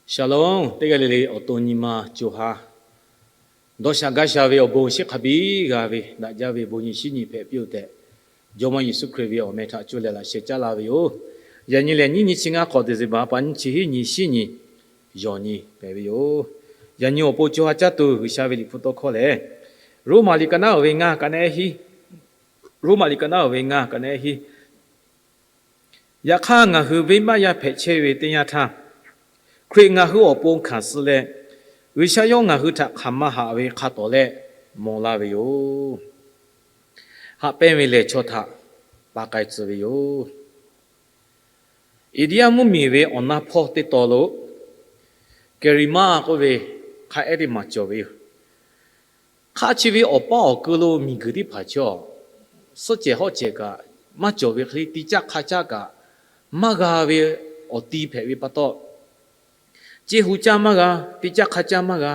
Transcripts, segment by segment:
Shalom, teˇ g'aˇ le le awˬ to nyi ma co ha dawˇ sha gaˇ sha ve awˬ bon shiˉ hk'a biˇ g'a ve daꞈ jaˇ ve bon nyi shiˉ nyi hpehꞈ piˇ-oˬ tehꞈ, Jawˇmawˇ Yeˍsuˆ Hkriꞈ ve awˬ meh htaꞈ cuˇ leh laꞈ sheh caˉ la ve yoˬ. Yaꞈ nyi lehˬ, nyiˇ nyi chi ngaˇ hk'awꞈ December pa nyiˇ chi hiˉ nyi shiˉ nyi yawˬ nyi hpehꞈ ve yoˬ. Yaꞈ nyi awˬ pon co ha caˇ tuˬ G'uiˬsha ve Liꞈ hpu tawˇ hkawˇ lehˬ, Roˉmaꞈ liꞈ ka naˉ uiˍ ve ngaˇ ka naˉ hiˉ, Roˉmaꞈ liꞈ ka naˉ uiˍ ve ngaˇ ka naˉ hiˉ. Yaꞈ hk'aˇ, ngaˬ hui venˇbaˆ yaˇ hpehꞈ chehˇ ve teˇ yanˇ htaˇ, Hkriꞈ ngaˬ hui awˬ pon hkanˍ suh leh, G'uiˬsha yawˇ ngaˬ hui htaꞈ hk'aˬ ma haꞈ ve hk'a tawˍ leh mawˬ la ve yoˬ. Haꞈ pehnˇ ve lehˬ, chaw htaꞈ pa k'ai tcuh ve yoˬ. India mvuhˇmiˬ ve awˬ na hpawˇ teˇ tawn lo Kerimaˇ k'oˆ ve hk'a ehˉ teˇ maˬ cawˬ ve yoˬ. Hk'aˆ chi ve awˬ paˇ awˬ keu lo miˬguiˬ teˇ hpaˍ chaw, suhˆ cehˬ hawˆ cehˬ kaꞈ maˇ cawˬ ve hk'e le, ti caˇ hk'a caˇ kaꞈ maˇ g'a ve awˬ ti hpehꞈ ve pa taw, ceˇ hu caˇ maˇ g'a, ti caˇ hk'a caˇ maˇ g'a.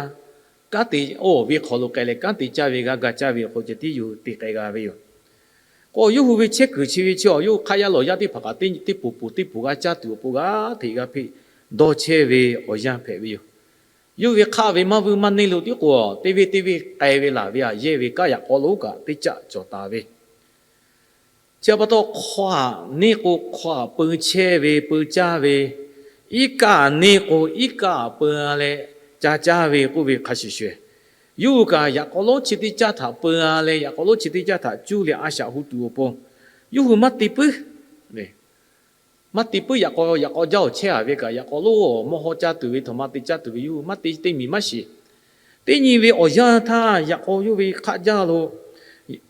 Kanˉ te, oˇ ve hk'aw lo k'ai leh kanˉ te caˇ ve g'a ga caˇ ve awˬ hk'aw ceh tiˉ yuˬ te k'ai g'a ve yoˬ. K'o, yawˇ hui ve chehˇ kuiˬ chi ve chi awˬ, yawˇ hui hk'aˆ yaˇ lawˬ yaˇ teˇ hpaˍ kaꞈ teˇ poˬ poˬ teˇ poˬ g'a caˇ tuˬ awˬ pon g'a hteꞈ g'a hpeꞈ dawˇ chehˇ ve awˬ yanˇ hpehꞈ ve yoˬ. Yawˇ ve hk'aˆ ve maˇ vuiˇ maˇ neˇ lo tiˉ k'o, teˇ venˇ teˇ venˇ k'ai ve laˬ ve aꞈ yehˇ ve kanˉ yaꞈ k'aw lonˉ kaꞈ teˇ caˆ cawˬ taˍ ve. Chi pa taw, hk'aw aꞈ neˇ k'o hk'aw aꞈ peu chehˇ ve peu caˇ ve, iˉ kaˆ aꞈ neˇ k'o iˉ kaˆ aꞈ peu leh ca caˇ ve k'oˆ ve hk'a shuˍ shuˍ, yawˇ hui kaꞈ yaꞈ k'aw lonˉ chi teˇ caˇ htaꞈ peu leh yaꞈ k'aw lonˉ chi teˇ caˇ htaꞈ cuˇ leh a shaꞈ hu tuˬ awˬ pon, yawˇ hui maˇ te puiˉ. Maˇ te puiˉ. Yaꞈ k'aw, yaꞈ k'aw jaˇ awˬ chehˇ a ve kaꞈ, yaꞈ k'aw lonˉ awˬ mawˇ hawˇ caˇ tuˬ ve, htawnˍ ma te caˇ tuˬ ve yawˇ hui maˇ te, teˇ miˬ maˇ shiˍ. Teˇ nyi ve awˬ yanˇ htaˇ yaꞈ k'aw yawˇ ve hk'aˆ jaˇ lo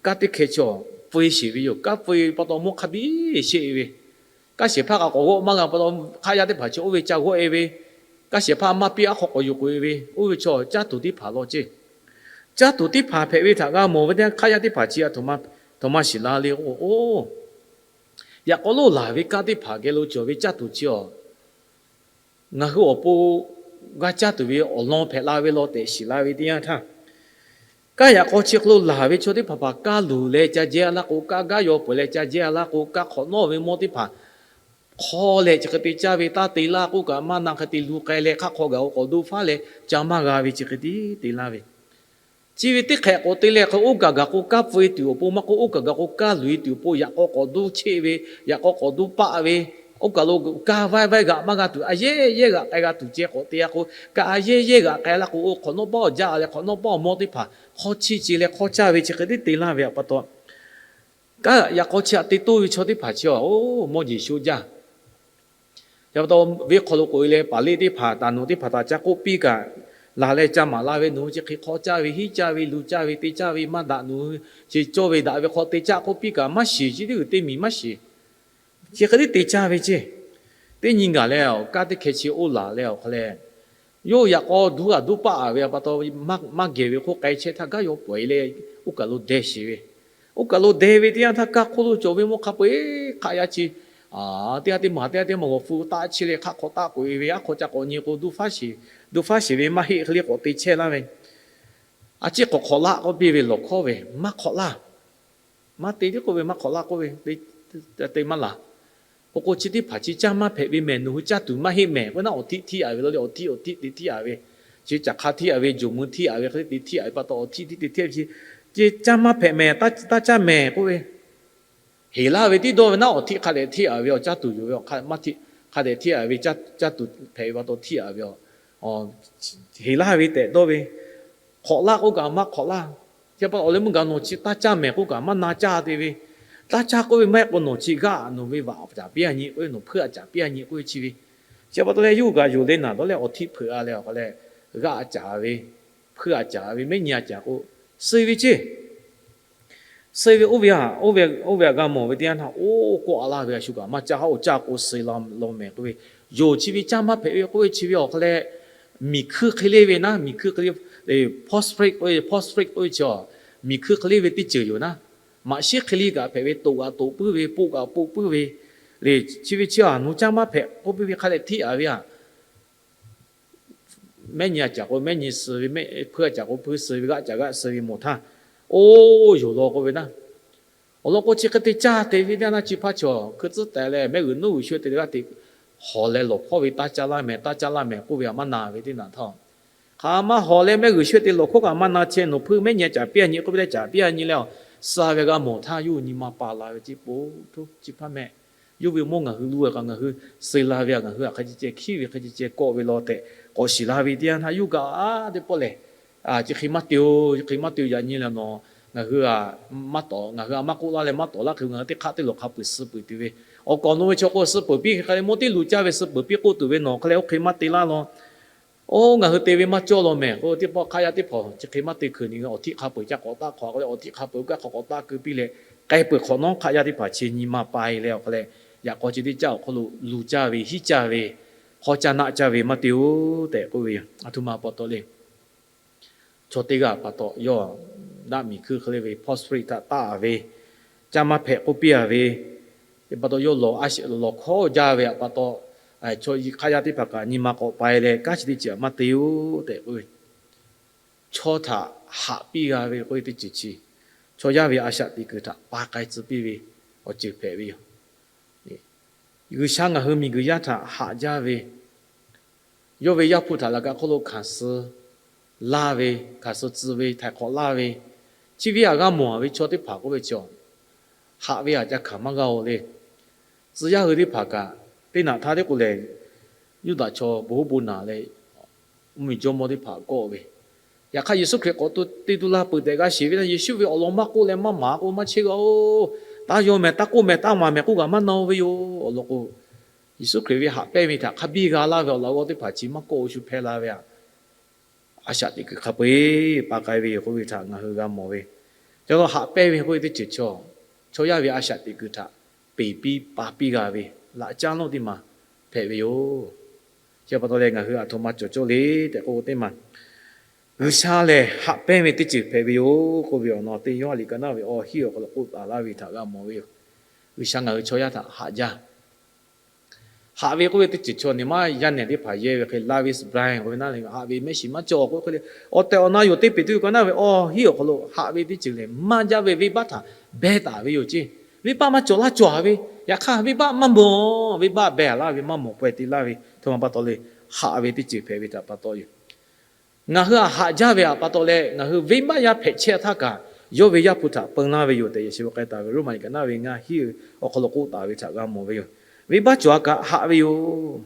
kanˉ teˇ hkeh chaw peu sheˍ ve yoˬ. Kanˉ peu pa taw mawˇ hk'a biˇ sheˆ ve, kanˉ shehˍ hpaˇ kaꞈ k'awꞈ g'awˆ maˇ g'a pa taw, hk'aˆ yaˇ teˇ hpaˍ chi oˇ ve ca g'awˆ e ve, kanˉ shehˍ hpaˇ maˇ piˇ aˉ hk'aw k'awꞈ yuˬ k'oꞈ e ve, oˇ ve chaw caˇ tuˬ teˇ hpaˍ law ceˇ. Caˇ tuˬ teˇ hpaˍ hpehꞈ ve htaꞈ g'a mawˬ ve teˇ hk'aˆ yaˇ teˇ hpaˍ chi a htoꞈ ma shiˍ la le k'o, oˇ yaꞈ k'aw lonˉ laˬ ve kanˉ teˇ hpaˍ geh lo cawˬ ve caˇ tuˬ chi awˬ, ngaˬ hui awˬ pon g'a caˇ tuˬ ve awˬ lawn hpehꞈ la ve law tehꞈ shiˍ la ve teˇ yanˇ htaˇ, kanˉ yaꞈ k'aw chi hk'aw lo laˬ ve chaw teˇ hpaˍ hpaˍ kaˇ luˬ leh ca jehˇ a laˇ k'o, kaˇ gaˇ yaw peuˬ leh ca jehˇ a laˇ k'o, kaˇ hk'awꞈ nawˉ ve mawˇ teˇ hpaˍ hk'aw leh chi hk'e te caˇ ve, taˇ te laˇ k'oˆ kaꞈ maˇ na hk'e te lu k'ai leh hk'aˆ hk'aw gaˬ k'o k'awꞈ do faˉ leh ca maˇ g'a ve chi hk'e tiˉ te laˇ ve. Chi ve teˇ hk'ehꞈ k'awꞈ te leh hk'e, oˇ kaˬ gaˬ k'o kanˉ peu e tuˬ awˬ pon maˇ k'oˆ, oˇ kaˬ gaˬ k'o kanˉ luˬ e tuˬ awˬ pon, yaꞈ k'aw k'awꞈ duˇ cheˆ ve, yaꞈ k'aw k'awꞈ duˇ paˆ ve, oˇ kaˬ lo kanˉ vaiˇ vaiˇ g'aꞈ maˇ g'a tuˬ, a yehˇ yehˇ g'aꞈ k'ai g'a tuˬ ceh k'awꞈ te a k'o, kanˉ a yehˇ yehˇ g'aꞈ k'ai laˇ k'o, oˇ hk'awꞈ nawˉ pawˆ jaˇ leh hk'awꞈ nawˉ pawˆ mawˇ teˇ hpaˍ hk'aw chiˇ ce leh hk'aw caˇ ve chi hk'e tiˉ te laˇ ve pa taw, kanˉ yaꞈ k'aw chi htaꞈ te toˇ ve chaw teˇ hpaˍ chi a, oˇ mawˇ jeˬ sho jaˇ. Chi pa taw, ve hk'aw lo k'oꞈ e leh paˍ leˆ teˇ hpaˍ, taˍ nawˬ teˇ hpaˍ htaꞈ ca k'oˆ piˇ kaꞈ, laˬ leh ca maˍ la ve, nawˬ hui chi hk'e hk'aw caˇ ve, hiˉ caˇ ve, lu caˇ ve, te caˇ ve maˇ daꞈ, nawˬ hui chi cawˇ ve daꞈ ve hk'aw te caˇ k'oˆ piˇ kaꞈ maˇ shiˍ, chi teˇ g'uiˬ teˇ miˬ maˇ shiˍ. Chi hk'e tiˉ te caˇ ve ceˇ. Teˇ nyi gaˬ leh awˬ kanˉ teˇ hkeh chi oˇ laˬ leh awˬ hk'aw leh, yawˇ yaꞈ k'aw duˇ g'aꞈ duˇ paˆ a ve pa taw, maˇ geh ve hk'oˆ k'ai chehˇ htaˇ gaˇ yaw pawˍ e leh, oˇ kaˬ lo deh sheˍ ve. Oˇ kaˬ lo deh ve teˇ yanˇ htaˇ, kaˇ hk'oˆ lo cawˬ ve mawˇ hk'a peu-eˬ hk'aˆ yaˇ chi teˇ g'aˇ teˇ maˬ teˇ g'aˇ teˇ maˬ g'awˬ hpu taˆ chehˇ leh hk'aˆ hk'aw taˆ k'oꞈ e ve, aˉ hk'aw ca k'awꞈ nyi k'o, duˇ faˉ sheˍ ve maˇ heˆ hk'e le k'awꞈ te chehˇ laˇ ve. A ciˉ k'awꞈ hk'awꞈ laˇ k'oˆ piˇ ve lawˬ hkawˉ ve, maˇ hk'awꞈ laˇ. Maˇ te tiˉ k'oˆ ve, maˇ hk'awꞈ laˇ k'oˆ ve, te maˇ laˬ. Oˇ k'o, chi teˇ hpaˍ chi caˇ maˇ hpehꞈ ve mehˬ, nawˬ hui caˇ tuˬ maˇ heˆ mehˬ k'oˆ naˉ, awˬ htiˆ htiˆ a ve lo le, awˬ htiˆ awˬ htiˆ te htiˆ a ve, chi caꞈ hk'a htiˆ a ve, jawˬ mui htiˆ a ve hk'e le te htiˆ a ve pa taw, awˬ htiˆ htiˆ te htiˆ ve chi, chi caˇ maˇ hpehꞈ mehˬ, taˇ caˇ mehˬ k'oˆ ve, heˍ laˇ ve tiˉ dawˇ ve naˉ, awˬ htiˆ hk'a dehꞈ htiˆ a ve awˬ caˇ tuˬ yoˬ ve, maˇ htiˆ hk'a dehꞈ htiˆ a ve, caˇ tuˬ hpehꞈ ve pa taw htiˆ a ve, heˍ laˇ ve tehꞈ dawˇ ve, hk'awꞈ laˇ k'oˆ kaꞈ maˇ hk'awꞈ laˇ. Chi pa taw awˬ leh meuˇ gaˬ nawˬ chi taˇ caˇ mehˬ k'oˆ kaꞈ maˇ na caˇ te ve, taˇ caˇ k'oˆ ve maˇ heˆ k'o, nawˬ chi g'aˇ nawˬ ve vaꞈ caˍ piˇ a nyi k'oˆ ve, nawˬ hpeuˇ a caˍ piˇ a nyi k'oˆ ve chi ve. Chi pa taw leh yawˇ hui kaꞈ yonˍ leh naˬ dawˇ leh awˬ htiˆ hpeuꞈ a leh awˬ hk'aw leh, g'aˇ a caˍ ve, hpeuˇ a caˍ ve, mehˉ nyi a caˍ k'o, suh ve ceˇ. Suh ve oˇ ve, oˇ ve htaꞈ g'a mawˬ ve teˇ yanˇ htaˇ, oˇ kawˆ a laˇ ve a shu kaꞈ maˇ caˇ, haˉ oˬ caˇ k'o suh law mehˬ k'oˆ ve, yonˍ chi ve caˇ maˇ hpehꞈ ve k'oˆ ve chi ve awˬ hk'aw leh, miˬ hkuiˇ hk'e le ve naˉ, miˬ hkuiˇ hk'e le, phosphate k'oˆ ve, phosphate k'oˆ ve chi a, miˬ hkuiˇ hk'e le ve teˇ ceuˬ yoˬ naˉ. Maꞈ shiˉ hk'e le kaꞈ hpehꞈ ve, toꞈ kaꞈ toꞈ puiˉ ve, poˆ kaꞈ poˆ puiˉ ve le. Chi ve chi a nawˬ caˇ maˇ hpehꞈ k'oˆ piˇ ve hk'a dehꞈ htiˆ a ve a. Mehˉ nyi a caˍ k'o mehˉ nyi suh ve, hpeuˇ a caˍ k'o hpeuˇ suh ve, g'aˇ caˍ g'aˇ suh ve mawˬ htaˇ, oˇ yonˍ law k'oˆ ve naˉ. Awˬ lawn k'o, chi hk'e te caˇ te ve teˇ yanˇ htaˇ, chi hpaˇ chaw hkui tcuhˉ teh leh mehˆ g'uiˬ nuˉ g'uiˬ shu te leh g'aˇ teꞈ hawˬ leh lawˬ hkawˇ ve taˇ caˇ laˇ mehˍ, taˇ caˇ laˇ mehˍ k'oˆ ve htaꞈ maˇ na ve teˇ naꞈ htaˇ, hk'aˬ ma hawˬ leh mehˆ g'uiˬ shehˆ te lawˬ hkawˇ kaꞈ maˇ na chehˇ, nawˬ hpui mehˆ nyi caˍ piˇ a nyi k'oˆ ve leh caˍ piˇ a nyi leh, suh ve g'a mawˬ htaˇ yawˇ hui nyi ma pa la ve ceˇ po hto chi hpaˇ mehˆ. Yawˇ ve mawˇ ngaˬ hui lu kaꞈ ngaˬ hui suh la ve htaꞈ ngaˬ hui htaꞈ hk'a ceh ceh hkiˉ ve hk'a ceh ceh kawˆ ve law tehꞈ k'awꞈ shiˍ la ve teˇ yanˇ htaˇ yawˇ kaꞈ teˇ pawˆ lehˬ, chi hk'e maˇ te-oˬ, chi hk'e maˇ te-oˬ, yaꞈ nyi leh nawˬ ngaˬ hui maˇ tawˍ, ngaˬ hui a maˇ k'oˆ laˇ leh maˇ tawˍ laˇ hk'e ngaˬ hui teˇ hk'aˆ teˇ lawˬ hk'a peu-eˬ suh peuˬ tuˬ ve, awˬ kawꞈ nawˬ ve chaw k'o suh peuˬ piˇ hk'e hk'a leh mawˇ teˇ luˬ caˇ ve suh peuˬ piˇ k'oˆ tuˬ ve nawˬ hk'a leh oˇ hk'e maˇ te laˇ law. Oˇ ngaˬ hui te ve maˇ cawˇ law mehˍ k'o, teˇ pawˆ hk'aˆ yaˇ teˇ hpaˍ chi hk'e maˇ te hkeuꞈ nyi ve awˬ htiˆ hk'a peu-eˬ ca k'awꞈ taˆ hk'awꞈ k'o leh awˬ htiˆ hk'a peu-eˬ gaˇ hk'a k'awꞈ taˆ keu piˇ leh, k'ai peuˬ hk'awꞈ nawˉ hk'aˆ yaˇ teˇ hpaˍ chi nyi ma pa-e leh awˬ hk'a leh, yaꞈ k'aw chi teˇ caˇ awˬ hk'aw lo luˬ caˇ ve hiˉ caˇ ve, hk'aw caˇ naˆ caˇ ve maˇ te-oˬ tehꞈ k'oˆ ve yoˬ. A htoꞈ ma pa taw le. Chaw teˇ g'aˇ pa taw yawˇ daˆ miˬ hkuiˇ hk'e le ve phosphorus htaꞈ taˆ ve, caˇ maˇ hpehꞈ k'oˆ piˇ a ve, pa taw yawˇ lawˬ hkawˇ jaˇ ve htaꞈ pa taw, chaw hk'aˆ yaˇ teˇ hpaˍ kaꞈ nyi ma k'awꞈ pa-e leh kanˉ chi teˇ ceuˬ maˇ te-oˬ tehꞈ k'oˆ ve, chaw htaꞈ haꞈ piˇ g'a ve k'oˆ ve teˇ ceuˬ chi, chaw yaˇ ve a shaꞈ teꞈ kuiˬ htaꞈ pa k'ai tcuh piˇ ve awˬ ceuˬ hpehꞈ ve yoˬ. G'uiˬsha ngaˬ hui miˬguiˬ yaˇ htaꞈ haꞈ jaˇ ve, yawˇ ve Yaˇ hpu htaꞈ laꞈ ka hk'oˆ lo hkanˍ suh laˇ ve, hkanˍ suh tcuh ve, htaiˍ hk'awꞈ laˇ ve, chi ve htaꞈ g'a mawˬ ve chaw teˇ hpaˍ k'oˆ ve chaw, haꞈ ve htaꞈ ca hkanˍ maˇ g'a-oˬ le. Tcuh yaˇ hui teˇ hpaˍ kaꞈ, teˇ naꞈ htaˇ teˇ k'o lehˬ, Yuˇdaꞈ chaw bon hoˉ bon naˬ leh, mvuhˇmiˬ jawˇmawˇ teˇ hpaˍ kawˆ ve, yaꞈ hk'aˇ Yeˍsuˆ Hkriꞈ k'awꞈ te tu la peuˬ tehꞈ g'a shiˍ ve htaˇ, Yeˍsuˆ ve awˬ lawn maˇ k'oˆ leh maˇ maˍ k'o maˇ chehˇ g'a-oˬ. Taˇ yaw mehˍ, taˇ k'oˆ mehˍ, taˇ maˍ mehˍ k'oˆ kaꞈ maˇ na-o ve yoˬ. Awˬ lawn k'o, Yeˍsuˆ Hkriꞈ ve haꞈ pehnˇ ve htaꞈ hk'a biˇ g'a laˇ ve awˬ laꞈ g'awˇ teˇ hpaˍ chi maˇ kawˆ-o shu hpehˇ la ve htaꞈ a shaꞈ teꞈ kuiˬ hk'a peu-eˬ pa k'ai ve yoˬ k'oˆ ve htaꞈ ngaˬ hui g'a mawˬ ve. Chi pa taw haꞈ pehnˇ ve k'oˆ ve teˇ ceuˬ chaw, chaw yaˇ ve a shaꞈ teꞈ kuiˬ htaꞈ peˍ piˇ pa piˇ g'a ve laꞈ caˉ lawˇ teˇ ma hpehꞈ ve yoˬ. Chi pa taw leh ngaˬ hui a htoꞈ ma cawˬ cawˇ le tehꞈ k'oˆ teˇ maˬ, G'uiˬsha lehˬ haꞈ pehnˇ ve teˇ ceuˬ hpehꞈ ve yoˬ k'oˆ ve awˬ lawn teˇ Yoˇhanˬ liꞈ ka naˉ ve awˬ hiˉ awˬ hk'aw lo k'oˆ taˍ laˇ ve htaꞈ g'a mawˬ ve yoˬ. G'uiˬsha ngaˬ hui chaw yaˇ htaꞈ haꞈ jaˇ. Haꞈ ve k'oˆ ve teˇ ceuˬ chaw neˬ maˇ yaˇ nehˬ teˇ hpaˍ yehˇ ve hk'e, laˇ ve suhˍ bra-e k'oˆ ve naˉ le, haꞈ ve mehˆ shiˍ maˇ cawˬ k'oˆ hk'e le, awˬ tehˬ awˬ na yoˬ teˇ peˍ teˇ ka naˉ ve awˬ hiˉ awˬ hk'aw lo haꞈ ve teˇ ceuˬ lehˬ maˇ jaˇ ve, venˇbaˆ htaꞈ behˇ taˍ ve yoˬ ceˇ. Venˇbaˆ maˇ cawˬ laˇ cawˬ ve, yaꞈ hk'aˇ venˇbaˆ maˇ mawˬ, venˇbaˆ behˬ laˇ ve maˇ mawˬ pawehˇ te laˇ ve, a htoꞈ ma pa taw le, haꞈ ve teˇ ceuˬ hpehꞈ ve htaꞈ pa taw yoˬ. Ngaˬ hui htaꞈ haꞈ jaˇ ve htaꞈ pa taw leh ngaˬ hui venˇbaˆ yaˇ hpehꞈ chehˇ htaˇ kaꞈ, yawˇ ve Yaˇ hpu htaꞈ peun laˇ ve yoˬ tehꞈ yehˬ shiˍ ve k'ai taˍ ve Roˉmaꞈ liꞈ ka naˉ ve ngaˇ hiˉ awˬ hk'aw lo k'oˆ taˍ ve htaꞈ g'a mawˬ ve yoˬ. Venˇbaˆ cawˬ a kaꞈ haꞈ ve yoˬ.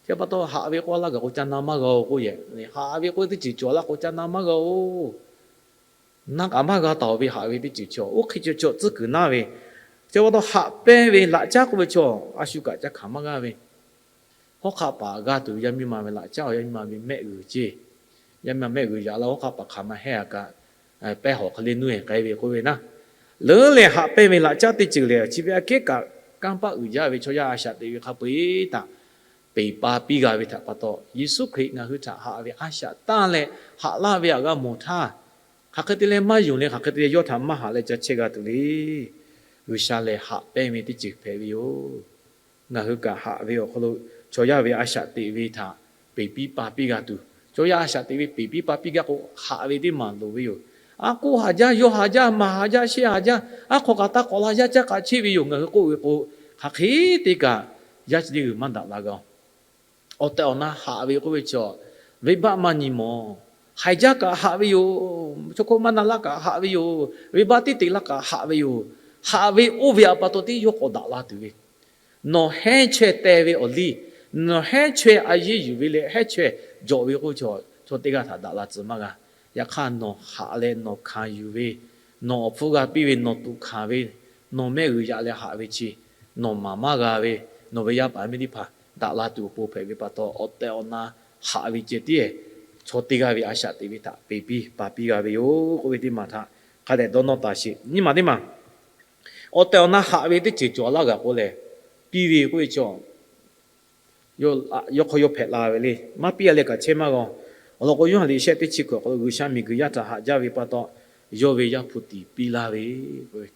Chi pa taw haꞈ ve k'oˆ laˇ gaˬ k'o ca na maˇ g'a-oˬ k'oˆ yehˬ, haꞈ ve k'oˆ ve teˇ ceuˬ cawˬ laˇ k'o ca na maˇ g'a-oˬ. Na kaꞈ maˇ g'a taˍ-oˬ ve haꞈ ve teˇ ceuˬ chaw, oˇ hk'e cawˬ cawˬ tcuhˉ kuiˬ naˉ ve. Chi pa taw haꞈ pehnˇ ve laꞈ caˉ k'oˆ ve chaw, a shu kaꞈ ca hkanˍ maˇ g'aˇ ve, hawˉ hk'aˆ paˍ g'aˇ tuˬ ve yaˇ miˇ ma ve laꞈ caˉ awˬ yaˇ miˇ ma ve mehˆ g'uiˬ ceˇ. Yaˇ miˇ ma mehˆ g'uiˬ yaꞈ la hawˉ hk'aˆ paˍ hk'aˬ ma hehˇ a kaꞈ, pehˇ hawˬ hk'e le nuˇ-e k'ai ve k'oˆ ve naˉ. Leuˉ leh haꞈ pehnˇ ve laꞈ caˉ teˇ ceuˬ lehˬ, chi ve aꞈ kehˉ kaꞈ kanˇ paˆ uiˍ jaˇ ve chaw yaˇ a shaꞈ teꞈ ve hk'a peu-eˬ htaꞈ peˍ pa piˇ g'a ve htaꞈ pa taw, Yeˍsuˆ Hkriꞈ ngaˬ hui htaꞈ haꞈ ve a shaꞈ tanˇ leh haꞈ laˇ ve htaꞈ g'a mawˬ htaˇ, hk'aˬ hk'e te leh maˇ yonˍ leh hk'aˬ hk'e te leh yawˇ htaꞈ maˇ haꞈ leh ca chehˇ g'a tuˬ le. G'uiˬsha lehˬ haꞈ pehnˇ ve teˇ ceuˬ hpehꞈ ve yoˬ. Ngaˬ hui kaꞈ haꞈ ve awˬ hk'aw lo chaw yaˇ ve a shaꞈ teꞈ ve htaꞈ peˍ piˇ pa piˇ g'a tuˬ, chaw yaˇ a shaꞈ teꞈ ve peˍ piˇ pa piˇ gaˇ k'o, haꞈ ve teˇ maˬ loˍ ve yoˬ. A k'oˆ haꞈ jaˇ, yawˇ haꞈ jaˇ, maˬ haꞈ jaˇ, shehˆ haꞈ jaˇ, aˉ hk'aw kaꞈ taˇ k'awꞈ la yaˇ caˇ k'aꞈ cheˇ ve yoˬ. Ngaˬ hui k'oˆ ve k'o, hk'aˬ hk'e te kaꞈ yaˇ chi teˇ g'uiˬ maˇ daꞈ la g'a-oˬ. Awˬ tehˬ awˬ na haꞈ ve k'oˆ ve chaw, venˇbaˆ maˇ nyi mawˬ. Haiˬ jaˇ kaꞈ haꞈ ve yoˬ. Chaw hk'oˆ maˇ na laˇ kaꞈ haꞈ ve yoˬ. Venˇbaˆ tiˉ te laˇ kaꞈ haꞈ ve yoˬ. Haꞈ ve oˇ ve htaꞈ pa taw tiˉ yawˇ k'awꞈ daꞈ la tuˬ ve, nawˬ heˉ chaweh teh ve awˬ liˇ, nawˬ heˉ chaweh a yeˇ yuˬ ve leh heˉ chaweh jawꞈ ve k'oˆ ve chaw, chaw teˇ g'aˇ htaꞈ daꞈ la tcuh maˇ g'a. Yaꞈ hk'aˇ nawˬ haꞈ leh nawˬ hkanˍ yuˬ ve, nawˬ awˬ hpfuhˇ g'a piˇ ve, nawˬ tuꞈ hkanˍ ve, nawˬ mehˆ g'uiˬ yaꞈ leh haꞈ ve chi, nawˬ maˍ maˇ g'a ve, nawˬ ve yaˇ paˍ miˇ teˇ hpaˍ daꞈ la tuˬ awˬ pon hpehꞈ ve pa taw, awˬ tehˬ awˬ na haꞈ ve ceh tiˉ, chaw teˇ g'aˇ ve a shaꞈ teꞈ ve htaꞈ peˍ piˇ paˍ piˇ g'a ve yoˬ k'oˆ ve teˇ maˬ htaꞈ hk'a dehꞈ dawˇ nawˇ taˍ sheˍ. Nyiˇ maˬ teˇ maˬ, awˬ tehˬ awˬ na haꞈ ve teˇ ceuˬ cawˬ laˇ g'a k'o lehˬ, piˇ ve k'oˆ ve chaw, yawˇ hk'aw yawˇ hpehꞈ la ve le. Maˇ piˇ a leh kaꞈ chehˇ maˇ g'a. Awˬ lawn k'o, Yoˇhanˬ liꞈ shehˆ teˇ chi kuiˬ awˬ hk'aw lo G'uiˬsha miˬguiˬ yaˇ htaꞈ haꞈ jaˇ ve pa taw, yawˇ ve Yaˇ hpu tiˍ piˇ laˇ ve k'oˆ ve,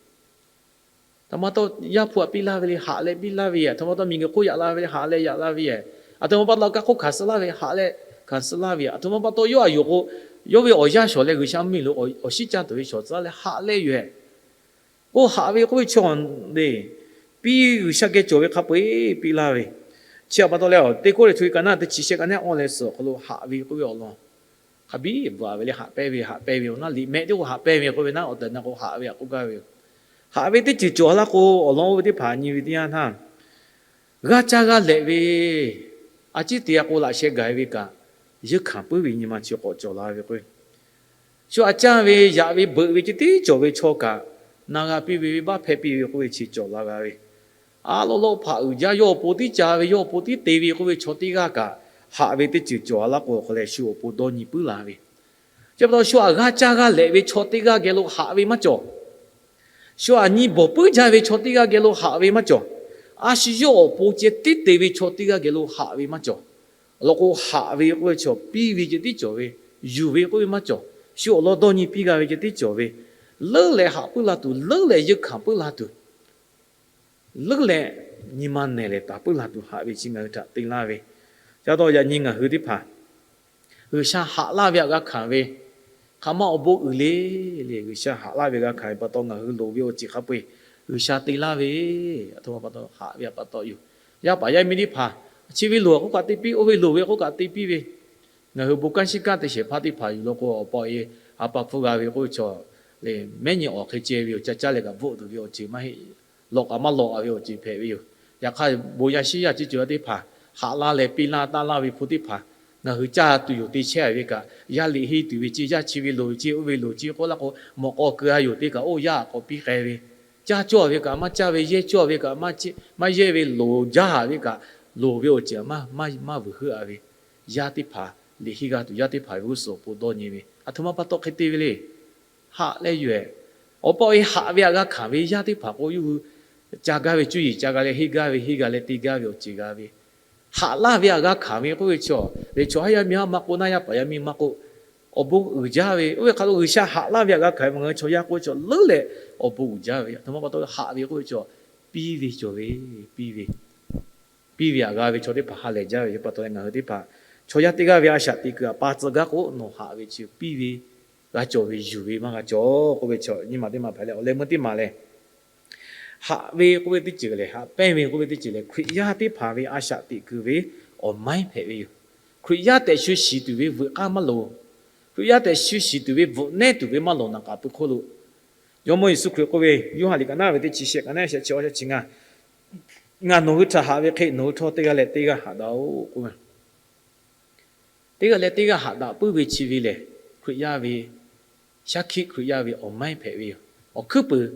a htoꞈ ma pa taw Yaˇ hpu htaꞈ piˇ laˇ ve le, haꞈ leh piˇ laˇ ve yoˬ. A htoꞈ ma pa taw miˬguiˬ hk'oˆ yaꞈ la ve le, haꞈ leh yaꞈ la ve yoˬ. A htoꞈ ma pa taw kanˇ hk'oˆ hkanˍ suh laˇ ve, haꞈ leh hkanˍ suh laˇ ve yoˬ. A htoꞈ ma pa taw yawˇ a yoˬ k'o, yawˇ ve awˬ yanˇ shawˍ leh G'uiˬsha mvuhˇmiˬ lo awˬ shinˉ caˇ tuˬ ve shawˍ tcuh laˇ leh haꞈ leh yoˬ. K'o haꞈ ve k'oˆ ve chaw le, piˇ G'uiˬsha geh cawˬ ve hk'a peu-eˬ piˇ laˇ ve, Chi htaꞈ pa taw leh, Teˇ Kawˇrenˍhtuˆ ka naˆ teˇ chi shehˆ ka naˆ awˇ leh suhˍ awˬ hk'aw lo haꞈ ve k'oˆ ve awˬ lawn hk'a biˇ bvuhꞈ ve le. Haꞈ pehnˇ ve, haꞈ pehnˇ ve awˬ naˆ liꞈ mehˆ teˇ k'o haꞈ pehnˇ ve k'oˆ ve naˆ awˬ tehˬ na k'o haꞈ ve htaꞈ k'oˆ gaˇ ve yoˬ. Haꞈ ve teˇ ceuˬ cawˬ laˇ k'o, awˬ lawn oˇ ve teˇ hpaˍ nyi ve teˇ yanˇ htaˇ, g'aˇ caˇ g'aˇ lehꞈ ve a ciˉ te a k'o laꞈ sheh gaˬ ve kaꞈ, yeunˇ hkanˍ puiˉ ve nyi ma chi k'awꞈ cawˬ la ve k'o, shu aꞈ caˇ ve yaꞈ ve beuꞈ ve ceh tiˉ cawˬ ve chaw kaꞈ, na g'a piˇ ve, venˇbaˆ hpehˇ piˇ ve k'oˆ ve chi cawˬ la g'a ve. A loˆ loˆ hpaꞈ uiˍ jaˇ, yawˇ awˬ pon tiˉ ca ve, yawˇ awˬ pon tiˉ te ve k'oˆ ve chaw teˇ g'aˇ kaꞈ, haꞈ ve teˇ ceuˬ cawˬ a laˇ k'o, awˬ hk'aw leh shu awˬ pon dawˇ nyi puiˉ la ve. Chi pa taw shu aꞈ g'aˇ caˇ g'aˇ lehꞈ ve chaw teˇ g'aˇ geh lo haꞈ ve maˇ cawˬ. Shu aꞈ nyi bawˬ puiˉ jaˇ ve chaw teˇ g'aˇ geh lo haꞈ ve maˇ cawˬ. A shu yawˇ awˬ pon ceh tiˉ te ve chaw teˇ g'aˇ geh lo haꞈ ve maˇ cawˬ. Awˬ lawn k'o, haꞈ ve k'oˆ ve chaw piˇ ve ceh tiˉ cawˬ ve, yuˬ ve k'oˆ ve maˇ cawˬ. Shu awˬ lawn dawˇ nyi piˇ g'a ve ceh tiˉ cawˬ ve, leuˉ leh haꞈ puiˉ la tuˬ, leuˉ leh yeunˇ hkanˍ puiˉ la tuˬ, leuˉ leh nyi ma nehˬ leh taˍ puiˉ la tuˬ haꞈ ve chi ngaˬ hui htaꞈ te laˇ ve. Ca taw yaꞈ nyi ngaˬ hui teˇ hpaˍ G'uiˬsha haꞈ laˇ ve htaꞈ g'a hkanˍ ve, hk'aˬ ma awˬ bon uiˍ le le, G'uiˬsha haꞈ laˇ ve g'a hkanˍ ve pa taw ngaˬ hui loˍ ve awˬ ceuˬ hk'a peu-eˬ G'uiˬsha te laˇ ve, aˬ htoꞈ ma pa taw haꞈ ve htaꞈ pa taw yoˬ. Yaˇ paˍ yaˇ miˇ teˇ hpaˍ, chi ve loˍ k'oˆ kaꞈ te piˇ, oˇ ve loˍ ve k'oˆ kaꞈ te piˇ ve, ngaˬ hui bon kanˉ shiˉ kanˉ te shehˍ hpaˇ teˇ hpaˍ yuˬ law k'o, awˬ pa e a pa hpfuhˇ g'a ve k'oˆ ve chaw le, mehˉ nyi awˬ hk'e ceh ve yoˬ. Ca caˇ leh kaꞈ bvuhˆ tuˬ ve awˬ ceuˬ maˇ heˆ. Lawꞈ kaꞈ maˇ lawꞈ a ve awˬ ceuˬ hpehꞈ ve yoˬ. Yaꞈ hk'aˇ, bon yaˇ shiˉ yaˇ ceuˬ ceuˬ teˇ hpaˍ, haꞈ laˇ leh piˇ laˇ taˇ laˇ ve hpu teˇ hpaˍ, ngaˬ hui caˇ tuˬ yoˬ te chehˇ ve kaꞈ, yaˇ liꞈ henˇ tuˬ ve ceh, yaˇ chi ve loˍ ve ceh, oˇ ve loˍ ceh k'oˆ laˇ k'o, mawꞈ k'aw keu a yoˬ te kaꞈ, oˇ yaˇ k'awꞈ piˇ k'ai ve, caˇ cawˇ ve kaꞈ maˇ caˇ ve, yehˇ cawˇ ve kaꞈ maˇ yehˇ ve, loˍ jaˇ ve kaꞈ, loˍ ve awˬ ceuˬ maˇ vuiˬ heuˆ a ve, yaˇ teˇ hpaˍ, liꞈ henˇ g'a tuˬ yaˇ teˇ hpaˍ ve g'uˇ suhˍ awˬ pon dawˇ nyi ve, aˬ htoꞈ ma pa taw hk'e te ve le. Haꞈ leh yoˬ ehˍ. Awˬ pa awˬ e haꞈ ve htaꞈ g'a hkanˍ ve yaˇ teˇ hpaˍ k'o, yawˇ hui ca gaˇ ve cuˇ yiˍ ca g'a leh henˇ gaˇ ve, henˇ g'a leh te gaˇ ve awˬ ceuˬ g'a ve, haꞈ laˇ ve htaꞈ g'a hkanˍ ve k'oˆ ve chaw, lehˬ chaw haˉ yaˇ miˇ haˉ maˇ k'oˆ, naˆ yaˇ paˍ yaˇ miˇ maˇ k'oˆ, awˬ bon uiˍ jaˇ ve. Oˇ ve hk'a lo G'uiˬsha haꞈ laˇ ve htaꞈ g'a hkanˍ ve, ngaˬ hui chaw yaˇ k'oˆ ve chaw leuˉ leh awˬ bon uiˍ jaˇ ve, aˬ htoꞈ ma pa taw haꞈ ve k'oˆ ve chaw, piˇ ve cawˬ ve, piˇ ve piˇ ve htaꞈ g'a ve chaw teˇ hpaˍ ha lehˬ jaˇ ve pa taw leh, ngaˬ hui teˇ hpaˍ chaw yaˇ teˇ g'aˇ ve a shaꞈ teꞈ kuiˬ htaꞈ pa tcuh gaˇ k'o, nawˬ haꞈ ve chi piˇ ve g'a cawˬ ve, yuˬ ve maˇ g'a cawˬ k'oˆ ve chaw nyiˇ maˬ teˇ maˬ hpehꞈ leh, awˬ leh meuˇ teˇ maˬ lehˬ, haꞈ ve k'oˆ ve teˇ ceuˬ lehˬ, haꞈ pehnˇ ve k'oˆ ve teˇ ceuˬ lehˬ, Hkriꞈ yaˇ teˇ hpaˍ ve a shaꞈ teꞈ kuiˬ ve awˬ maiˉ hpehꞈ ve yoˬ. Hkriꞈ yaˇ tehꞈ shu shiˍ tuˬ ve veuꞈ k'aˇ maˇ loˍ. Hkriꞈ yaˇ tehꞈ shu shiˍ tuˬ ve bvuhꞈ nehˉ tuˬ ve maˇ loˍ. Naˍ k'aˍ pui hk'oˆ lo Jawˇmawˇ Yeˍsuˆ Hkriꞈ k'oˆ ve, Yoˇhanˬ liꞈ ka naˉ ve teˇ chi shehˆ ka naˉ shehˆ chi awˇ shehˆ chi ngaˇ, Ngaˬ nawˬ hui htaꞈ haꞈ ve hk'e, nawˬ hui htawˇ teˇ g'aˇ leh teˇ g'aˇ haꞈ daꞈ-oꞈ k'oˆ ve. Teˇ g'aˇ leh teˇ g'aˇ haꞈ daꞈ puiˉ ve chi ve lehˬ, Hkriꞈ yaˇ ve shaˉ hkiˆ, Hkriꞈ yaˇ ve awˬ maiˉ hpehꞈ ve yoˬ. Awˬ hkuiˉ puiˍ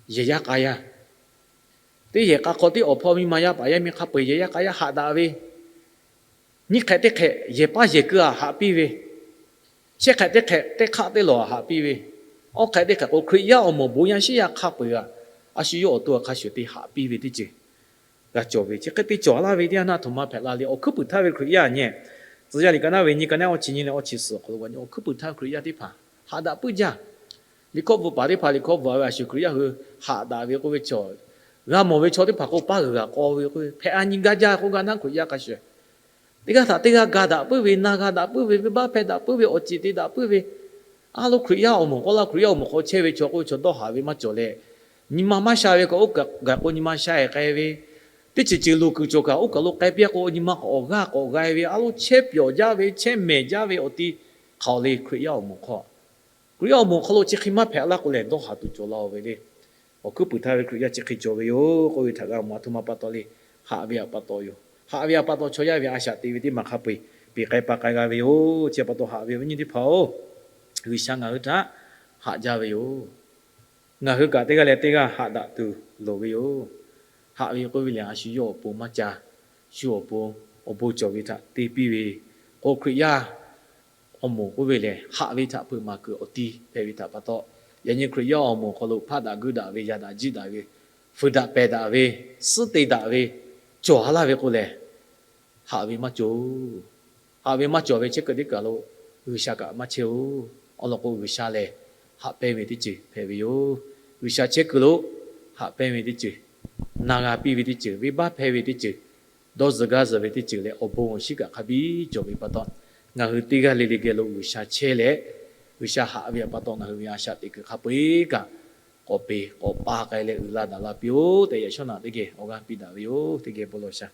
yehˬ yaˇ k'a yaˇ, teˇ yehˬ k'a hk'aw teˇ awˬ hpawˇ miˇ ma yaˇ paˍ yaˇ miˇ hk'a peu-eˬ yehˬ yaˇ k'a yaˇ haꞈ daꞈ ve, nyiˇ hk'ehꞈ teˇ hk'ehꞈ yehˬ paˇ yehˬ keu-a haꞈ piˇ ve, shehˆ hk'ehꞈ teˇ hk'ehꞈ teˇ hk'aˆ teˇ lawˬ haꞈ piˇ ve, awˇ hk'ehꞈ teˇ hk'ehꞈ k'o Hkriꞈ yaˇ awˬ moˍ bon yaˇ shiˉ yaˇ hk'a peu-eˬ a, a shu yawˇ awˬ to hk'a shuˍ te haꞈ piˇ ve teˇ ceuˬ g'a cawˬ ve. Chi hk'e te cawˬ laˇ ve teˇ yanˇ htaˇ, aˬ htoꞈ ma hpehꞈ la le. Awˬ hkuiˉ puiˍ htaˇ ve Hkriꞈ yaˇ nyi, Tcuh yaˇ liꞈ ka naˉ ve nyi ka naˉ awˇ chi nyi leh awˇ chi suhˍ awˬ hk'aw lo g'a nyi, awˬ hkuiˉ puiˍ htaˇ ve Hkriꞈ yaˇ teˇ hpaˍ haꞈ daꞈ puiˉ jaˇ. Liꞈ hkawˇ bvuhꞈ paˍ teˇ hpaˍ liꞈ hkawˇ bvuhꞈ ve a shu Hkriꞈ yaˇ hui haꞈ daꞈ ve k'oˆ ve chaw, g'a mawˬ ve chaw teˇ hpaˍ k'o paˇ g'uiˬ g'aꞈ k'aw ve k'oˆ ve, hpehꞈ a nyi gaˇ jaˇ k'oˆ gaˇ naˉ Hkriꞈ yaˇ hk'a shuˍ teˇ g'aˇ htaꞈ teˇ g'aˇ ga daꞈ puiˉ ve, na g'a daꞈ puiˉ ve, venˇbaˆ hpehˇ daꞈ puiˉ ve, awˬ ceˬ te daꞈ puiˉ ve, a lo Hkriꞈ yaˇ awˬ moˍ k'awꞈ la, Hkriꞈ yaˇ awˬ moˍ k'awꞈ chehˇ ve chaw k'oˆ ve chaw dawˇ haˍ ve maˇ cawˬ leh, nyi ma maˇ sha ve kaꞈ oˇ kaꞈ gaˬ k'o nyi ma sha-e k'ai ve, teˇ ceuˬ ceuˬ loˍ kuiˬ cawˬ kaꞈ oˇ kaˬ lo k'ai piˇ k'o nyi ma k'awꞈ awˬ g'aˇ k'awꞈ g'a-e ve, a lo chehˇ pyawˬ jaˇ ve, chehˇ mehˍ jaˇ ve awˬ ti hk'aˬ le Hkriꞈ yaˇ awˬ moˍ hk'aw Hkriꞈ yaˇ awˬ moˍ hk'aw lo chi hk'e maˇ hpehꞈ laˇ k'o lehˬ, dawˇ haˍ tuˬ cawˬ la-oˬ ve le. Awˬ hkuiˉ puiˍ htaˇ ve Hkriꞈ yaˇ chi hk'e cawˬ ve yoˬ k'oˆ ve htaꞈ g'a mawˬ. Aˬ htoꞈ ma pa taw le. Haꞈ ve htaꞈ pa taw yoˬ. Haꞈ ve htaꞈ pa taw chaw yaˇ ve a shaꞈ teꞈ ve teˇ maˬ hk'a peu-eˬ peˬ k'ai pa k'ai g'a ve yoˬ. Chi pa taw haꞈ ve awˬ viˉ nyi teˇ hpaˍ-oˬ, G'uiˬsha ngaˬ hui htaꞈ haꞈ jaˇ ve yoˬ. Ngaˬ hui kaꞈ teˇ g'aˇ leh teˇ g'aˇ haꞈ daꞈ tuˬ loˍ ve yoˬ. Haꞈ ve k'oˆ ve lehˬ, a shu yawˇ awˬ pon maˇ ca, shu awˬ pon awˬ bon cawˬ ve htaꞈ te piˇ ve k'o, Hkriꞈ yaˇ awˬ moˍ k'oˆ ve lehˬ, haꞈ ve htaꞈ hpeuꞈ maˍ kuiˬ awˬ ti hpehꞈ ve htaꞈ pa taw, yaꞈ nyi Hkriꞈ yaˇ awˬ moˍ hk'aw lo hpaˆ daꞈ guiˇ daꞈ ve, yaꞈ daꞈ jiˇ daꞈ ve, fuiˍ daꞈ pehˬ daꞈ ve, suhˉ te daꞈ ve, cawˬ ha laˇ ve k'o lehˬ, haꞈ ve maˇ cawˬ. Haꞈ ve maˇ cawˬ ve chehˇ kuiˬ teˇ kaˬ lo G'uiˬsha kaꞈ maˇ chehˇ-oˬ. Awˬ lawn k'o, G'uiˬsha lehˬ haꞈ pehnˇ ve teˇ ceuˬ hpehꞈ ve yoˬ. G'uiˬsha chehˇ kuiˬ lo haꞈ pehnˇ ve teˇ ceuˬ, na g'a piˇ ve teˇ ceuˬ, venˇbaˆ hpehˇ ve teˇ ceuˬ, dawˇ zuhˬ gaˇ zuhˬ ve teˇ ceuˬ leh awˬ bon awˬ shinˉ kaꞈ hk'a biˇ cawˬ ve pa taw, ngaˬ hui teˇ g'aˇ le le geh lo G'uiˬsha chehˇ leh, G'uiˬsha haꞈ ve htaꞈ pa taw ngaˬ hui ve a shaꞈ teꞈ kuiˬ hk'a peu-eˬ kaꞈ k'awꞈ peˬ k'awꞈ pa k'ai leh uiˍ la daꞈ la piˇ-oˬ tehꞈ, yaꞈ shawˉ naꞈ teˇ geh awˬ g'aˇ piˇ daꞈ ve yoˬ. Teˇ geh bon lawˬ shaˍ.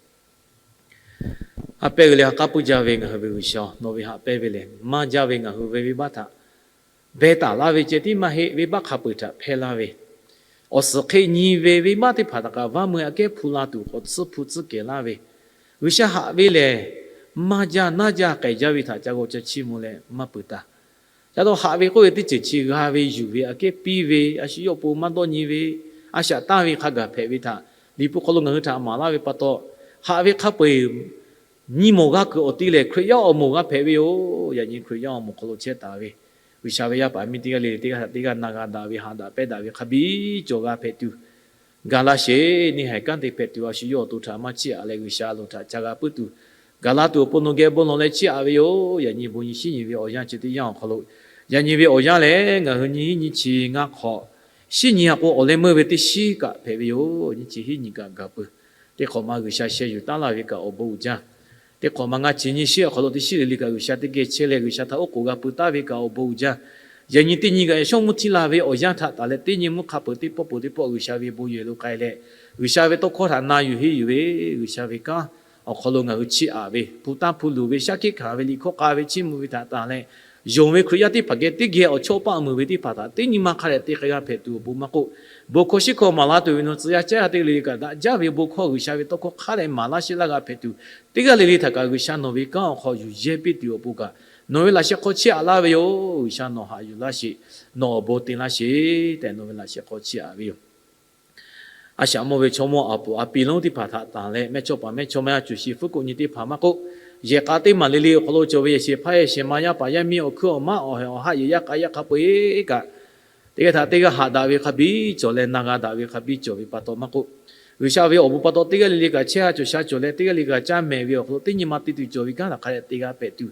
Ha pehˇ ve leh ha k'aˉ puiˉ jaˇ ve ngaˬ hui ve G'uiˬsha, nawˬ ve haꞈ pehˇ ve lehˬ maˇ jaˇ ve ngaˬ hui ve venˇbaˆ htaꞈ beh taˍ laˇ ve ceh tiˉ maˇ heˆ, venˇbaˆ hk'a peu-eˬ htaꞈ hpehˇ laˇ ve, awˬ suhˍ hk'e nyi ve venˇbaˆ teˇ hpaˍ htaꞈ kaꞈ vaˇ mui aꞈ kehˉ hpu la tuˬ k'awꞈ tsuhˇ hpu tsuhˇ kehˬ laˇ ve, G'uiˬsha haꞈ ve lehˬ maˇ jaˇ naˇ jaˇ k'ai jaˇ ve htaꞈ ca g'aw ca chiˇ mvuh leh maˇ peuˬ taˍ. Ca taw haꞈ ve k'oˆ ve teˇ ceuˬ chi g'a ve yuˬ ve aꞈ kehˉ piˇ ve, a shu yawˇ awˬ pon maˇ dawˇ nyi ve, a shaꞈ tanˇ ve hk'a gaˬ hpehꞈ ve htaꞈ Liꞈ hpu hk'aw lo ngaˬ hui htaꞈ maˍ laˇ ve pa taw, haꞈ ve hk'a peu-eˬ nyi mawˬ g'a kuiˬ awˬ ti lehˬ Hkriꞈ yaˇ awˬ moˍ g'a hpehꞈ ve yoˬ. Yaꞈ nyi Hkriꞈ yaˇ awˬ moˍ hk'aw lo chehˇ taˍ ve G'uiˬsha ve yaˇ paˍ miˇ teˇ g'aˇ le le teˇ g'aˇ htaꞈ teˇ g'aˇ na g'a daꞈ ve, haꞈ daꞈ pehnˇ daꞈ ve hk'a biˇ cawˬ g'a hpehꞈ tuˬ, ga laˇ sheˍ. Neˇ haiˬ kanˉ te hpehꞈ tuˬ a shu yawˇ awˬ to htaꞈ maˇ chiˇ aꞈ leh G'uiˬsha a loˍ htaꞈ ca g'a puiˉ tuˬ, ga laˇ tuˬ awˬ pon nawˬ geh bon lawˬ leh chiˇ aꞈ ve yoˬ. Yaꞈ nyi bon nyi shinˉ nyi ve awˬ yanˇ chi teˇ yanˇ awˬ hk'aw lo, yaꞈ nyi ve awˬ yanˇ lehˬ ngaˬ hui nyiˇ hinˉ nyiˇ chi ngaˇ hk'awꞈ, shinˉ nyi a k'o awˬ leh meuˇ ve teˇ shinˉ kaꞈ hpehꞈ ve yoˬ. Nyiˇ chi hinˉ nyi kaꞈ gaˬ peuˬ. Teˇ hk'awꞈ ma G'uiˬsha sheh yuˬ taˉ laˇ ve kaꞈ awˬ bon uiˍ jaˇ. Teˇ hk'awꞈ ma ngaˇ chi nyiˇ shinˉ awˬ hk'aw lo teˇ shinˉ le le kaꞈ G'uiˬsha teˇ geh chehˇ leh G'uiˬsha htaꞈ oˉ k'oˍ g'a pui taˉ ve kaꞈ awˬ bon uiˍ jaˇ. Yaꞈ nyi teˇ nyi kaꞈ yaꞈ shawˉ mvuhˇ htiˇ la ve awˬ yanˇ htaꞈ tanˬ leh teˇ nyi mvuhˇ hk'a peu-eˬ teˇ pawˆ peuˬ teˇ pawˆ G'uiˬsha ve bon yehˬ lo k'ai leh, G'uiˬsha ve tawˇ hkawˇ htaꞈ na yuˬ henˇ yuˬ ve, G'uiˬsha ve kanˉ awˬ hk'aw lo ngaˬ hui chiˇ aꞈ ve, hpu tanˇ hpu luˬ ve, shaˉ hkiˆ hkanˍ ve, liꞈ hkawˇ k'a ve, chiˇ mvuh ve htaꞈ tanˬ leh, yonˍ ve Hkriꞈ yaˇ teˇ hpaˍ geh teˇ geh awˬ chawˇ paˆ muiˬ ve teˇ hpaˍ htaꞈ teˇ nyi ma hk'a dehꞈ te k'ai g'a hpehꞈ tuˬ awˬ bon maˇ k'oˆ, bon hkawˇ shinˉ hkawˇ maˍ laˇ tuˬ ve nawˬ tcuh yaˇ caˉ yaˇ teˇ g'aˇ le le kaꞈ daꞈ jaˇ ve bon hkawˇ G'uiˬsha ve tawˇ hkawˇ hk'a dehꞈ maˍ laˇ sheˆ laˇ g'a hpehꞈ tuˬ, teˇ g'aˇ le le htaꞈ kaꞈ G'uiˬsha nawˬ ve kanˉ awˬ hk'aw yuˬ yehˇ piˇ tuˬ awˬ pon kaꞈ, nawˬ ve laꞈ sheh hk'aw chiˇ aꞈ laˇ ve yoˬ. G'uiˬsha nawˬ haꞈ yuˬ laˇ sheˍ, nawˬ awˬ bon te laˇ sheˍ tehꞈ nawˬ ve laꞈ sheh hk'aw chiˇ aꞈ ve yoˬ. A shaꞈ mawˇ ve chaw mawˇ aˬ puˍ aˬ piˍ lonˉ teˇ hpaˍ htaꞈ tanˬ leh mehˇchawˇ paˍ mehˇchawˇma yaˇ cuˬ shi fuˉ k'oˆ nyi teˇ hpaˍ maˇ k'oˆ, yehˬ k'a teˇ maˍ le le awˬ hk'aw lo cawˬ ve yehˬ shehˍ hpaˇ yehˬ shehˍ ma yaˇ paˍ yaˇ miˇ awˬ hkuiˉ awˬ maˉ awˬ hehˍ awˬ haˆ yehˬ yaˇ k'a yaˇ hk'a peu-eˬ kaꞈ, teˇ g'aˇ htaꞈ teˇ g'aˇ haꞈ daꞈ ve hk'a biˇ cawˬ leh na g'a daꞈ ve hk'a biˇ cawˬ ve pa taw maˇ k'oˆ, G'uiˬsha ve awˬ bon pa taw teˇ g'aˇ le le kaꞈ chehˇ ha cawˬ sha cawˬ leh teˇ g'aˇ le kaꞈ caˇ mehˍ ve awˬ hk'aw lo teˇ nyi ma te tuˬ cawˬ ve kanˉ htaꞈ hk'a dehꞈ te g'a hpehꞈ tuˬ,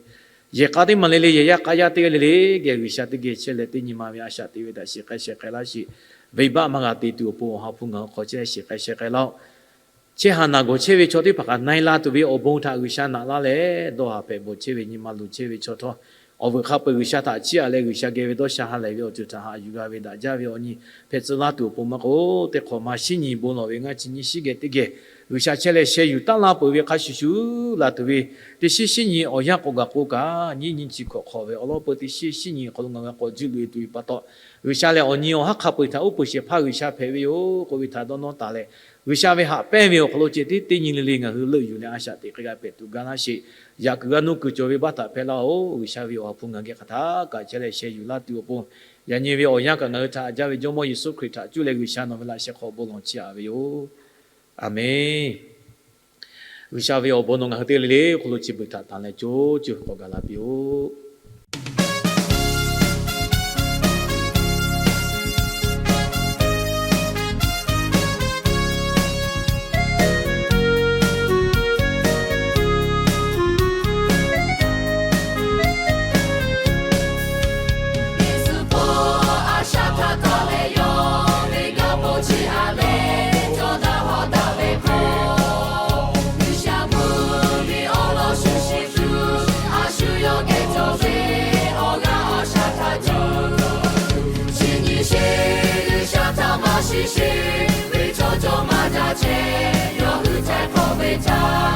yehˬ k'a teˇ maˍ le le yehˬ yaˇ k'a yaˇ teˇ g'aˇ le le geh G'uiˬsha teˇ geh chehˇ leh teˇ nyi ma ve a shaꞈ te ve htaꞈ shiˍ k'ai sheh k'ai laˇ sheˍ. Venˇbaˆ maˇ g'a te tuˬ awˬ pon awˬ ha hpu ngaˬ hui hk'aw chehˇ shiˍ k'ai sheh k'ai laˇ-oˆ. Chehˇ ha naˬ gawˬ chehˇ ve chaw teˇ hpaˍ kaꞈ na-e la tuˬ ve awˬ bon htaꞈ G'uiˬsha naꞈ laˇ leh, dawˇ haˍ hpehꞈ bawˬ chehˇ ve nyi ma luˬ chehˇ ve chaw htawˇ, awˬ vuiˬ hk'a peu-eˬ G'uiˬsha htaꞈ chiˇ aꞈ leh G'uiˬsha geh ve dawˇ sha ha lehˬ ve awˬ ceuˬ htaꞈ haꞈ yuˬ g'a ve daꞈ jaˇ ve awˬ nyi hpehꞈ tcuh laˇ tuˬ awˬ pon maˇ k'oˆ, teˇ hk'awꞈ ma shinˉ nyi bon lawˬ ve ngaˇ chi nyiˇ shinˉ geh teˇ geh G'uiˬsha chehˇ leh sheh yuˬ taˉ laˇ peuˬ ve hk'a shuˍ shuˍ laˬ tuˬ ve teˇ shinˉ shinˉ nyi awˬ yanˇ k'awꞈ gaˬ k'o kaꞈ, nyiˇ nyiˇ chi hkawꞈ hk'awꞈ ve awˬ lawn peu teˇ shinˉ shinˉ nyi hk'aw lo ngaˬ hui k'awꞈ juˇ loꞈ e tuˬ ve pa taw, G'uiˬsha lehˬ awˬ nyi awˬ haˉ hk'a peu-eˬ htaꞈ uˉ peunˍ shehˍ hpaˇ G'uiˬsha hpehꞈ ve yoˬ k'oˆ ve htaꞈ dawˇ nawˇ taˍ leh, G'uiˬsha ve haꞈ pehnˇ ve awˬ hk'aw lo ceh tiˉ teˇ nyi le le ngaˬ hui leuˆ yuˬ leh a shaꞈ teꞈ k'ai g'a hpehꞈ tuˬ ga laˇ sheˍ. Yaꞈ kuiˬ g'a nuˇ kuiˬ cawˬ ve baˆ htaꞈ hpehˇ laˇ-oˆ. G'uiˬsha ve awˬ ha hpu ngaˬ geh hk'aˬ htaˇ kaꞈ chehˇ leh sheh yuˬ laˇ tuˬ awˬ pon, yaꞈ nyi ve awˬ yanˇ kaꞈ ngaˬ hui htaꞈ haꞈ jaˇ ve Jawˇmawˇ Yeˍsuˆ Hkriꞈ htaꞈ cuˇ leh G'uiˬsha nawˬ ve laꞈ sheh hk'aw bon lawˬ chiˇ aꞈ ve yoˬ. Aˬmenˍ. G'uiˬsha ve awˬ bon nawˬ ngaˬ hui teˇ g'aˇ le le awˬ hk'aw lo chi beuꞈ htaꞈ tanˬ leh co co k'awꞈ gaˬ la piˇ-oˆ. Yeˍsuˆ hpawˇ a shaꞈ htaꞈ tawˍ leh yawˇ ve gaˇ hpawˇ chiˇ aꞈ leh cawˇ daꞈ hawˉ daꞈ ve hk'aw, G'uiˬsha mvuhˇ miˬ awˬ lawn shuˍ shiˍ tuˬ, a shu yawˇ geh cawˬ ve awˬ g'aˇ awˬ shaˍ htaꞈ cawˬ. Chi nyi sheˍ G'uiˬsha htaꞈ maˇ shiˍ sheˍ ve chaw cawˬ maˇ jaˇ chehˇ, yawˇ hui htaiˍ hk'awꞈ ve htaꞈ